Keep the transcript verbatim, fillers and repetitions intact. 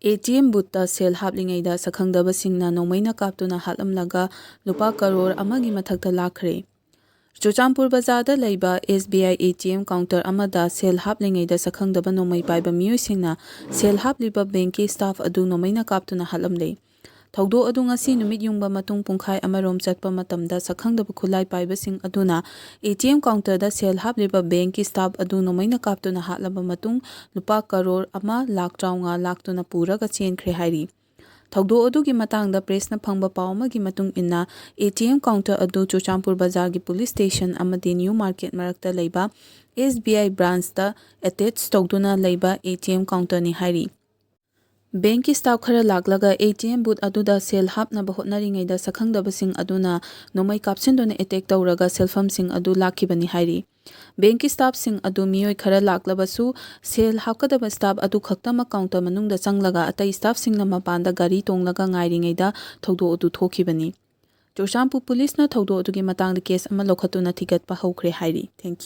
ꯑꯦ T M ꯕꯨꯠꯇ ꯁꯦꯜ ꯍꯥꯞꯂꯤꯉꯩꯗ ꯁꯛꯈꯪꯗꯕꯁꯤꯡꯅ ꯅꯣꯡꯃꯩꯅ ꯀꯥꯞꯇꯨꯅ ꯍꯥꯠꯂꯝꯂꯒ ꯂꯨꯄꯥ ꯀꯔꯣꯔ ꯑꯃꯒꯤ ꯃꯊꯛꯇ ꯂꯥꯛꯈ꯭ꯔꯦ꯫ ꯆꯨꯔꯆꯥꯟꯄꯨꯔ ꯕꯖꯥꯔꯗ ꯂꯩꯕ S B I A T M counter ꯑꯃꯗ ꯁꯦꯜ ꯍꯥꯞꯂꯤꯉꯩꯗ ꯁꯛꯈꯪꯗꯕ ꯅꯣꯡꯃꯩ ꯄꯥꯏꯕ ꯃꯤꯑꯣꯏꯁꯤꯡꯅ ꯁꯦꯜ ꯍꯥꯞꯂꯤꯕ ꯕꯦꯡꯀꯤ ꯁ꯭ꯇꯥꯐ ꯑꯗꯨ ꯅꯣꯡꯃꯩꯅ ꯀꯥꯞꯇꯨꯅ ꯍꯥꯠꯂꯝꯂꯦ꯫ ꯊꯧꯗꯣꯛ ꯑꯗꯨ ꯉꯁꯤ ꯅꯨꯃꯤꯠ ꯌꯨꯡꯕ ꯃꯇꯨꯡ ꯄꯨꯡꯈꯥꯏ ꯑꯃꯔꯣꯝ ꯆꯠꯄ ꯃꯇꯝꯗ ꯁꯛꯈꯪꯗꯕ ꯈꯨꯠꯂꯥꯏ ꯄꯥꯏꯕꯁꯤꯡ ꯑꯗꯨꯅ ꯑꯦ ꯇꯤ ꯑꯦꯝ ꯀꯥꯎꯟꯇꯔꯗ ꯁꯦꯜ ꯍꯥꯞꯂꯤꯕ ꯕꯦꯡꯀꯤ ꯁ꯭ꯇꯥꯐ ꯑꯗꯨ ꯅꯣꯡꯃꯩꯅ ꯀꯥꯞꯇꯨꯅ ꯍꯥꯠꯂꯕ ꯃꯇꯨꯡ ꯂꯨꯄꯥ ꯀꯔꯣꯔ ꯑꯃ ꯂꯥꯈ ꯇꯔꯥꯃꯉꯥ ꯂꯥꯛꯇꯨꯅ ꯄꯨꯔꯒ ꯆꯦꯟꯈ꯭ꯔꯦ ꯍꯥꯏꯔꯤ꯫ ꯊꯧꯗꯣꯛ ꯑꯗꯨꯒꯤ ꯃꯇꯥꯡꯗ ꯄ꯭ꯔꯦꯁꯅ ꯐꯪꯕ ꯄꯥꯎ ꯑꯃꯒꯤ ꯃꯇꯨꯡ ꯏꯟꯅ, ꯑꯦ ꯇꯤ ꯑꯦꯝ ꯀꯥꯎꯟꯇꯔ ꯑꯗꯨ ꯆꯨꯔꯆꯥꯟꯄꯨꯔ ꯕꯖꯥꯔꯒꯤ ꯄꯨꯂꯤꯁ ꯁ꯭ꯇꯦꯁꯟ ꯑꯃꯗꯤ ꯅ꯭ꯌꯨ ꯃꯥꯔꯀꯦꯠ ꯃꯔꯛꯇ ꯂꯩꯕ ꯑꯦꯁ ꯕꯤ ꯑꯥꯏ ꯕ꯭ꯔꯥꯟꯁꯇ ꯑꯦꯇꯦꯆ ꯇꯧꯗꯨꯅ ꯂꯩꯕ ꯑꯦ ꯇꯤ ꯑꯦꯝ ꯀꯥꯎꯟꯇꯔꯅꯤ ꯍꯥꯏꯔꯤ꯫ ꯕꯦꯡꯀꯤ ꯁ꯭ꯇꯥꯐ ꯈꯔ ꯂꯥꯛꯂꯒ ꯑꯦ ꯇꯤ ꯑꯦꯝ ꯕꯨꯠ ꯑꯗꯨꯗ ꯁꯦꯜ ꯍꯥꯞꯅꯕ ꯍꯣꯠꯅꯔꯤꯉꯩꯗ ꯁꯛꯈꯪꯗꯕꯁꯤꯡ ꯑꯗꯨꯅ ꯅꯣꯡꯃꯩ ꯀꯥꯞꯁꯤꯟꯗꯨꯅ ꯑꯦꯇꯦꯛ ꯇꯧꯔꯒ ꯁꯦꯜꯐꯝꯁꯤꯡ ꯑꯗꯨ ꯂꯥꯛꯈꯤꯕꯅꯤ ꯍꯥꯏꯔꯤ꯫ ꯕꯦꯡꯀꯤ ꯁ꯭ꯇꯥꯐꯁꯤꯡ ꯑꯗꯨ ꯃꯤꯑꯣꯏ ꯈꯔ ꯂꯥꯛꯂꯕꯁꯨ, ꯁꯦꯜ ꯍꯥꯞꯀꯗꯕ ꯁ꯭ꯇꯥꯐ ꯑꯗꯨ ꯈꯛꯇꯃꯛ ꯀꯥꯎꯟꯇꯔ ꯃꯅꯨꯡꯗ ꯆꯪꯂꯒ ꯑꯇꯩ ꯁ꯭ꯇꯥꯐꯁꯤꯡꯅ ꯃꯄꯥꯟꯗ ꯒꯥꯔꯤ ꯇꯣꯡꯂꯒ ꯉꯥꯏꯔꯤꯉꯩꯗ ꯊꯧꯗꯣꯛ ꯑꯗꯨ ꯊꯣꯛꯈꯤꯕꯅꯤ꯫ ꯆꯨꯔꯆꯥꯟꯄꯨꯔ ꯄꯨꯂꯤꯁꯅ ꯊꯧꯗꯣꯛ ꯑꯗꯨꯒꯤ ꯃꯇꯥꯡꯗ ꯀꯦꯁ ꯑꯃ ꯂꯧꯈꯠꯇꯨꯅ ꯊꯤꯒꯠꯄ ꯍꯧꯈ꯭ꯔꯦ ꯍꯥꯏꯔꯤ꯫ Thank you.